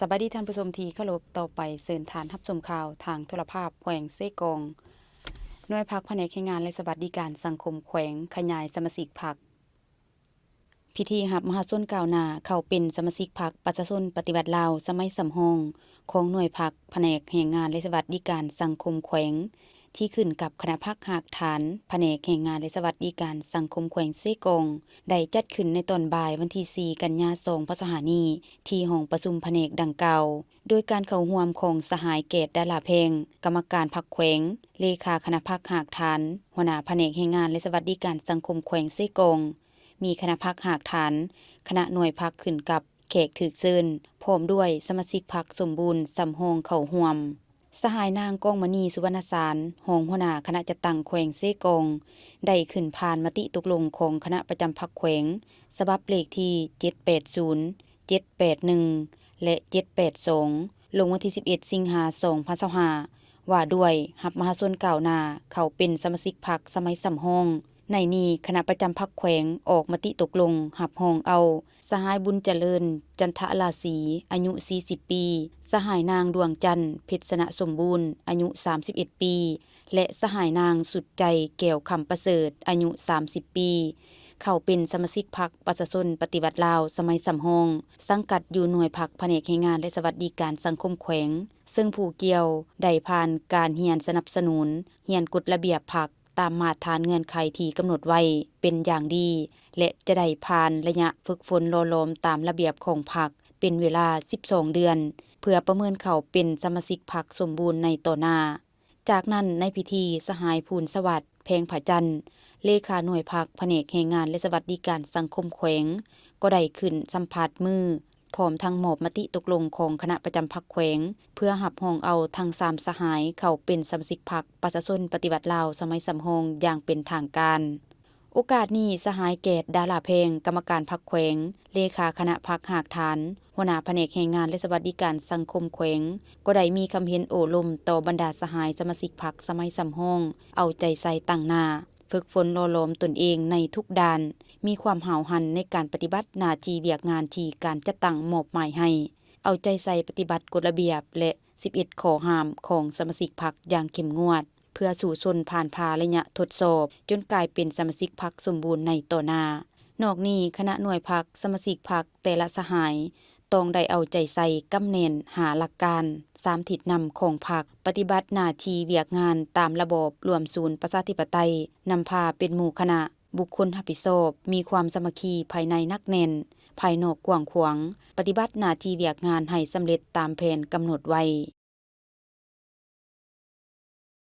ສະບາຍດີທ່ານຜູ້ຊົມທີ່ເຄົາລົບ, ຕໍ່ໄປເຊີນທ່ານຮັບຊົມຂ່າວທາງໂທລະພາບແຂວງເຊກອງ. ໜ່ວຍພັກພະແນກແຮງງານ ແລະ ສະຫວັດດີການສັງຄົມແຂວງ ຂະຫຍາຍສະມາຊິກພັກ. ພິທີຮັບມະຫາຊົນກ້າວໜ້າເຂົ້າເປັນສະມາຊິກພັກປະຊາຊົນປະຕິວັດລາວສະໄໝສຳຮອງ ຂອງໜ່ວຍພັກພະແນກແຮງງານ ແລະ ສະຫວັດດີການສັງຄົມແຂວງ ທີ່ຂຶ້ນກັບຄະນະພັກຮາກຖານພະແນກແຮງງານ ແລະ ສະຫວັດດີການສັງຄົມແຂວງເຊກອງ ໄດ້ຈັດຂຶ້ນໃນຕອນບ່າຍວັນທີສີ່ ກັນຍາ ສອງພັນຊາວຫ້ານີ້ ທີ່ຫ້ອງປະຊຸມພະແນກດັ່ງກ່າວ ໂດຍການເຂົ້າຮ່ວມຂອງສະຫາຍ ແກດ ດາລາແພງ ກຳມະການພັກແຂວງ, ເລຂາຄະນະພັກຮາກຖານ, ຫົວໜ້າພະແນກແຮງງານ ແລະ ສະຫວັດດີການສັງຄົມແຂວງເຊກອງ, ມີຄະນະພັກຮາກຖານ, ຄະນະໜ່ວຍພັກຂຶ້ນກັບ, ແຂກຖືກເຊີນ, ພ້ອມດ້ວຍສະມາຊິກພັກສົມບູນສຳຮອງເຂົ້າຮ່ວມ. ສະຫາຍນາງ ກອງມະນີ ສຸວັນນະສານ ຮອງຫົວໜ້າຄະນະຈັດຕັ້ງແຂວງເຊກອງ ໄດ້ຂຶ້ນຜ່ານມະຕິຕົກລົງຂອງຄະນະປະຈຳພັກແຂວງ ສະບັບເລກທີເຈັດແປດສູນ, ເຈັດແປດໜຶ່ງ ແລະ ເຈັດແປດສອງ ລົງວັນທີສິບເອັດ ສິງຫາ ສອງພັນຊາວຫ້າ ວ່າດ້ວຍຮັບມະຫາຊົນກ້າວໜ້າເຂົ້າເປັນສະມາຊິກພັກສະໄໝສຳຮອງ. ໃນນີ້ຄະນະປະຈຳພັກແຂວງອອກມະຕິຕົກລົງຮັບຮອງເອົາ ສະຫາຍ ບຸນຈະເລີນ ຈັນທະລາສີ ອາຍຸສີ່ສິບປີ, ສະຫາຍນາງ ດວງຈັນ ເພັດຊະນະສົມບູນ ອາຍຸສາມສິບເອັດປີ ແລະ ສະຫາຍນາງ ສຸດໃຈ ແກ້ວຄຳປະເສີດ ອາຍຸສາມສິບປີ ເຂົ້າເປັນສະມາຊິກພັກປະຊາຊົນປະຕິວັດລາວສະໄໝສຳຮອງ ສັງກັດຢູ່ໜ່ວຍພັກພະແນກແຮງງານ ແລະ ສະຫວັດດີການສັງຄົມແຂວງ, ເຊິ່ງຜູ້ກ່ຽວໄດ້ຜ່ານການຮຽນສະໜັບສະໜູນ, ຮຽນກົດລະບຽບພັກຕາມມາດຖານເງື່ອນໄຂທີ່ກຳນົດໄວ້ເປັນຢ່າງດີ ແລະ ຈະໄດ້ຜ່ານໄລຍະຝຶກຝົນຫຼໍ່ຫຼອມຕາມລະບຽບຂອງພັກເປັນເວລາສິບສອງເດືອນ ເພື່ອປະເມີນເຂົ້າເປັນສະມາຊິກພັກສົມບູນໃນຕໍ່ໜ້າ. ຈາກນັ້ນໃນພິທີ ສະຫາຍ ພູນສະຫວັດ ແພງຜາຈັນ ເລຂາໜ່ວຍພັກພະແນກແຮງງານ ແລະ ສະຫວັດດີການສັງຄົມແຂວງ ກໍໄດ້ຂຶ້ນສຳພາດມື ພ້ອມທັງມອບມະຕິຕົກລົງຂອງຄະນະປະຈຳພັກແຂວງ ເພື່ອຮັບຮອງເອົາທັງສາມສະຫາຍເຂົ້າເປັນສະມາຊິກພັກປະຊາຊົນປະຕິວັດລາວສະໄໝສຳຮອງຢ່າງເປັນທາງການ. ໂອກາດນີ້ ສະຫາຍ ແກດ ດາລາແພງ ກຳມະການພັກແຂວງ, ເລຂາຄະນະພັກຮາກຖານ, ຫົວໜ້າພະແນກແຮງງານ ແລະ ສະຫວັດດີການສັງຄົມແຂວງ ກໍໄດ້ມີຄຳເຫັນໂອ້ລົມຕໍ່ບັນດາສະຫາຍສະມາຊິກພັກສະໄໝສຳຮອງ ເອົາໃຈໃສ່ຕັ້ງໜ້າ ຝຶກຝົນຫຼໍ່ຫຼອມຕົນເອງໃນທຸກດ້ານ, ມີຄວາມຫ້າວຫັນໃນການປະຕິບັດໜ້າທີ່ວຽກງານທີ່ການຈັດຕັ້ງມອບໝາຍໃຫ້, ເອົາໃຈໃສ່ປະຕິບັດກົດລະບຽບ ແລະ ສິບເອັດຂໍ້ຫ້າມຂອງສະມາຊິກພັກຢ່າງເຂັ້ມງວດ ເພື່ອສູ້ຊົນຜ່ານຜ່າໄລຍະທົດສອບ ຈົນກາຍເປັນສະມາຊິກພັກສົມບູນໃນຕໍ່ໜ້າ. ນອກນີ້ ຄະນະໜ່ວຍພັກ, ສະມາຊິກພັກແຕ່ລະສະຫາຍ ຕ້ອງໄດ້ເອົາໃຈໃສ່ກຳແໜ້ນຫ້າຫຼັກການ, ສາມທິດນຳຂອງພັກ, ປະຕິບັດໜ້າທີ່ວຽກງານຕາມລະບອບລວມສູນປະຊາທິປະໄຕ, ນຳພາເປັນໝູ່ຄະນະ, ບຸກຄົນຮັບຜິດຊອບ, ມີຄວາມສາມັກຄີພາຍໃນໜັກແໜ້ນ, ພາຍນອກກວ້າງຂວາງ, ປະຕິບັດໜ້າທີ່ວຽກງານໃຫ້ສຳເລັດຕາມແຜນກຳນົດໄວ້.